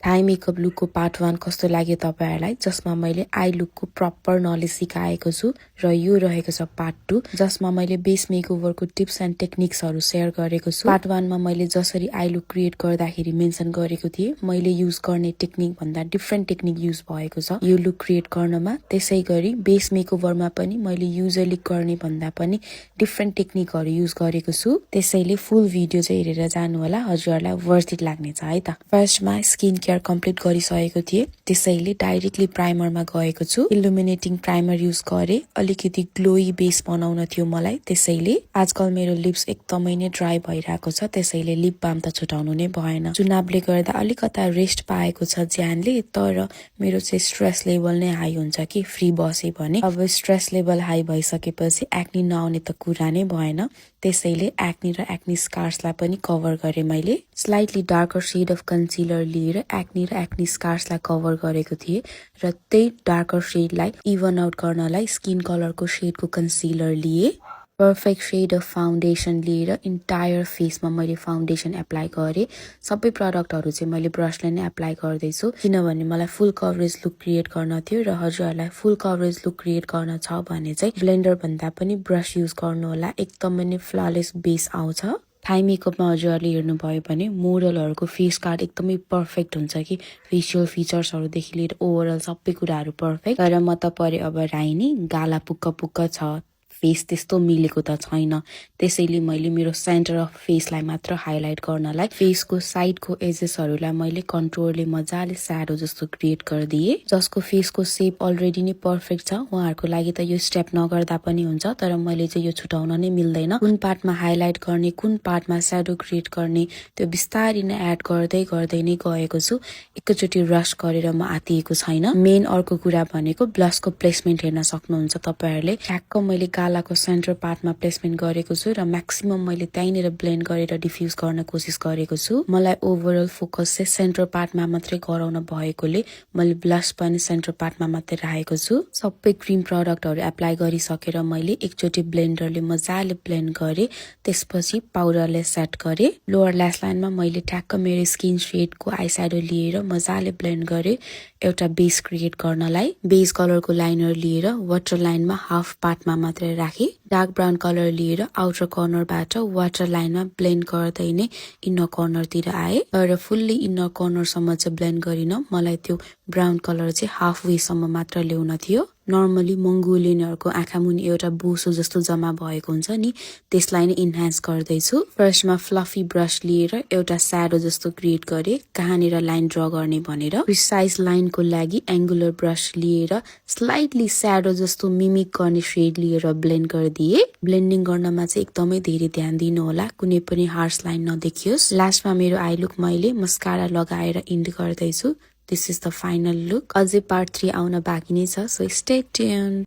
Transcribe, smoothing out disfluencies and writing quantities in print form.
Thai makeup लुकको part 1 कस्तो लाग्यो तपाईहरुलाई, जसमा मैले आई लुकको प्रपर नलेज सिकाएको छु र यो रहेको छ पार्ट 2 जसमा मैले बेस मेकओभरको टिप्स एन्ड टेक्निक्सहरु शेयर गरेको छु। पार्ट 1 मा मैले जसरी आई लुक क्रिएट गर्दाखेरि मेन्सन गरेको थिए, मैले युज गर्ने टेक्निक भन्दा डिफरेन्ट टेक्निक युज भएको छ यो लुक क्रिएट गर्नमा। त्यसैगरी बेस मेकओभरमा पनि मैले युजुअली गर्ने भन्दा पनि डिफरेन्ट टेक्निकहरु युज गरेको छु। त्यसैले फुल भिडियो चाहिँ हेरेर जानु होला, हजुरहरुलाई वर्थ इट लाग्नेछ है त। फर्स्टमा स्किन केयर कम्प्लिट गरिसकेको थिए, त्यसैले डाइरेक्टली प्राइमरमा गएको छु। इल्युमिनेटिङ प्राइमर युज गरे, अलिकति ग्लोई बेस बनाउन थियो मलाई। त्यसैले आजकल मेरो लिप्स एकदमै नै ड्राई भइरहेको छ, त्यसैले लिप बाम त छुटाउनु नै भएन। चुनावले गर्दा अलिकता रेस्ट पाएको छ ज्यानले, तर मेरो चाहिँ स्ट्रेस लेभल नै हाई हुन्छ कि फ्री बसे भने। अब स्ट्रेस लेभल हाई भइसकेपछि एक्नी नआउने त कुरा नै भएन। त्यसैले एक्नी र एक्नी स्कार्सलाई पनि कभर गरे मैले। Slightly darker shade of concealer लिएर एक्नी र एक्नी स्कार्सलाई कभर गरेको थिए र त्यही डार्कर शेडलाई इभन आउट गर्नलाई स्किन कलरको शेडको कन्सिलर लिए। पर्फेक्ट शेड अफ फाउन्डेसन लिएर इन्टायर फेसमा मैले फाउन्डेसन एप्लाई गरे। सबै प्रडक्टहरु चाहिँ मैले ब्रसले नै एप्लाई गर्दैछु, किनभने मलाई फुल कभरेज लुक क्रिएट गर्न थियो र हजुरहरुलाई फुल कभरेज लुक क्रिएट गर्न छ भने चाहिँ ब्लेन्डर भन्दा पनि ब्रस युज गर्नु होला, एकदमै नै फ्ललेस बेस आउँछ। थाई मेकअपमा हजुरहरुले हेर्नुभयो भने मोडलहरुको फेस कार्ड एकदमै पर्फेक्ट हुन्छ कि फेसियल फिचर्सहरुदेखि लिएर ओभरअल सबै कुराहरु पर्फेक्ट। तर म त परे अब राइनी, गाला पुक्क पुक्क छ, फेस त्यस्तो मिलेको त छैन। त्यसैले मैले मेरो सेन्टर अफ फेसलाई मात्र हाइलाइट गर्नलाई फेसको साइडको एजेसहरुलाई मैले कन्ट्रोलले मजाले स्याडो जस्तो क्रिएट गर्दिए। जसको फेसको शेप अलरेडी नै पर्फेक्ट छ उहाँहरुको लागि त यो स्टेप नगर्दा पनि हुन्छ, तर मैले चाहिँ यो छुटाउन नै मिल्दैन। कुन पार्टमा हाइलाइट गर्ने, कुन पार्टमा स्याडो क्रिएट गर्ने, त्यो बिस्तारै नै एड गर्दै गर्दै नै गएको छु। एकैचोटी रश गरेर म आतिएको छैन। मेन अर्को कुरा भनेको ब्लसको प्लेसमेन्ट हेर्न सक्नुहुन्छ तपाईहरुले। ठ्याक्क मैले गालाको सेन्टर पार्टमा प्लेसमेन्ट गरेको छु र म्याक्सिमम मैले त्यहीँनिर ब्लेन्ड गरेर डिफ्युज गर्न कोसिस गरेको छु। मलाई ओभरअल फोकस चाहिँ सेन्टर पार्टमा मात्रै गराउन भएकोले मैले ब्लस पनि सेन्टर पार्टमा मात्रै राखेको छु। सबै क्रिम प्रडक्टहरु एप्लाई गरिसकेर मैले एकचोटी ब्लेन्डरले मजाले ब्लेन्ड गरे, त्यसपछि पाउडरले सेट गरे। लोअर ल्यास लाइनमा मैले ठ्याक्क मेरो स्किन शेडको आई स्याडो लिएर मजाले ब्लेन्ड गरे एउटा बेस क्रिएट गर्नलाई। बेस कलरको लाइनर लिएर वाटर लाइनमा हाफ पार्टमा मात्रै राखे। डार्क ब्राउन कलर लिएर आउटर कर्नरबाट वाटर लाइनमा ब्लेन्ड गर्दै नै इन्नर कर्नरतिर आए, तर फुल्ली इन्नर कर्नरसम्म चाहिँ ब्लेन्ड गरिन। मलाई त्यो ब्राउन कलर चाहिँ हाफ वे सम्म मात्र ल्याउन थियो। नर्मली मङ्गोलियनहरुको आँखा मुनि एउटा बोसो जस्तो जम्मा भएको हुन्छ नि, त्यसलाई नै इन्हान्स गर्दैछु। फर्स्टमा फ्लफी ब्रश लिएर एउटा स्याडो जस्तो क्रिएट गरे, कहाँनिर लाइन ड्र गर्ने भनेर। प्रिसाइज लाइनको लागि एंगुलर ब्रश लिएर स्लाइटली स्याडो जस्तो मिमिक गर्ने शेड लिएर ब्लेन्ड गर्दिए। ब्लेन्डिङ गर्नमा चाहिँ एकदमै धेरै ध्यान दिनु होला, कुनै पनि हार्श लाइन नदेखियोस्। लास्टमा मेरो आई लुक मैले मस्कारा लगाएर इन्ड गर्दैछु। This is the final look. अझै पार्ट 3 आउन बाँकी नै छ, so stay tuned.